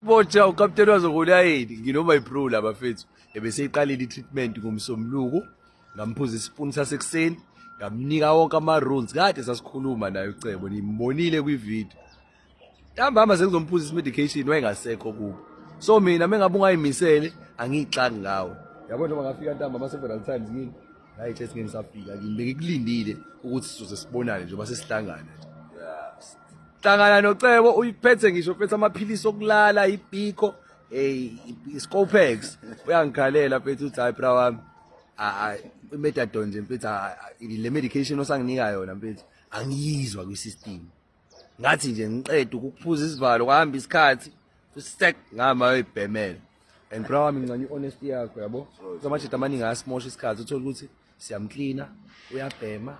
Botsha ukapteni wazokulayini nginoma ibrew la bafethu ebeseyiqalile i-treatment ngomsombuluko, ngamphuza isipuni sasekuseni, ngamnika wonke ama-rules kade sasikhuluma naye uCebo, nimbonile kwividiyo. Ntambama sengizomphuzisa i-medication, wayengasekho kubo. So mina mengabe ungayimisele angiyixaki ngawe. Yabo, njengoba ngafika ntambama several times kini, ngayitshela ngeke ngisafika kini, bengikulindile ukuthi sizoze sibonane njengoba sesihlangana nje. Hlangana noCebo, uyiphethe ngisho phethe amaphilisi okulala, ibhikho, hey, iScopex. Uyangikhalela mfethu, uthi, "Hayi bra wami, i-methadone nje mfethu, le medication osanginika yona mfethu, angiyizwa kwi-system. Ngathi nje ngiqeda ukuphuza isivalo, kwahamba isikhathi sek ngihamba ayoyibhemela." And bra wami, ngincane i-honesty yakho, yabo. Amajita amaningi ayasimosha isikhathi, uthola ukuthi siyamklina, uyabhema,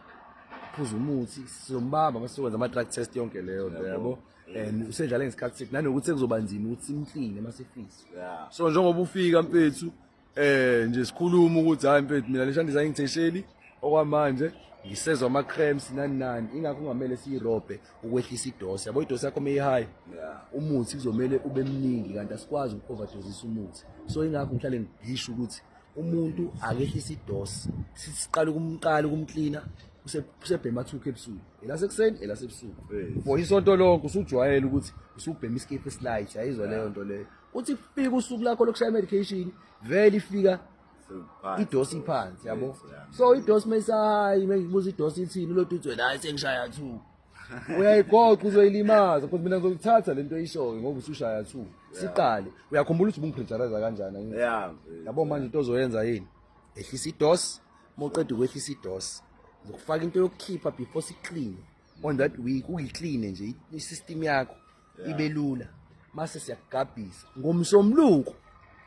uphuza umuthi, sizombamba masizokwenza ama-drug test, yonke leyo nto, yabo. And usedlale ngesikhathi sethu, nanokuthi sekuzoba nzima ukuthi simkline masifisa. So njengoba ufika mfethu, nje sikhuluma ukuthi, hayi mfethu, mina leshandisa ngithesheli okwamanje, ngisezwa ama-cramps, nani nani, ingakho kungamele siyirobhe ukwehlisa i-dose, yabo. I-dose yakho meyi-high, umuthi kuzomele ube mningi, kanti asikwazi uku-overdosisa umuthi. So ingakho ngihlale ngisho ukuthi umuntu akehlisa i-dose. Siqale ukumqala ukumklina usebhema 2 capsule, elasekuseni, elasebusuku, for isonto lonke. Usujwayele ukuthi usubhema isikephu esi-light, ayizwa leyo nto leyo. Uthi kufika usuku lakho lokushaya medication, vele ifika i-dose iphansi, yabo. So i-dose mayisahayi, mengibuza i-dose ithini, ulothi uthi wena, "Hayi, sengishaya 2." Uyayigoqa, uzoyilimaza, because mina ngizokuthatha lento oyishoyo ngoba usushaya 2. Siqale, uyakhumbula ukuthi ubungi-pressurize kanjani, angithi? Yeah. Yabo, manje into ozoyenza yini? Ehlisa i-dose. Uma uqeda ukwehlisa i-dose, ngizokufaka into yokukhipha before si-clean on that week, uyikline nje i-system yakho ibe lula, mase siyakugabhisa ngomsombuluko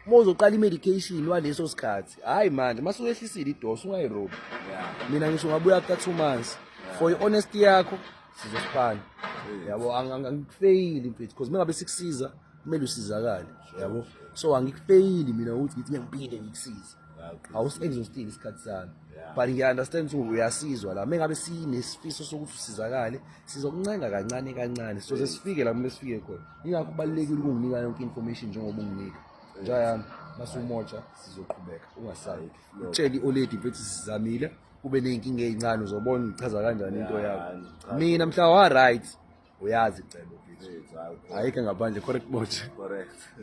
uma uzoqala i-medication waleso sikhathi. Hhayi, manje mase uyehlisile i-dose, ungayirobi. Mina ngisho ungabuya after 2 months, for i-honesty yakho sizosipana, yabo. Angikufeyili mfethu, because uma ngabe sikusiza kumele usizakale, yabo. So angikufeyili mina ukuthi ngithi ngiphinde ngikusize, awusi-exhaustile isikhathi sami, but ngiya-understand ukuthi uyasizwa la. Mengabe sinesifiso sokuthi usizakale, sizokuncenga kancane kancane, sizoze sifike la kumele sifike khona. Ingakho kubalulekile ukunginika yonke i-information njengoba unginika njayami. Masumotsha sizoqhubeka, ungasayi utshele i-oledi mfethu, sizamile, kube ney'nkinga ey'ncane, uzobona ngichaza kanjani into yakho. Mina mhla wa-right, uyazi, Cebo mfethu, ayikho ngaphandle. Correct, Botsha? Correct.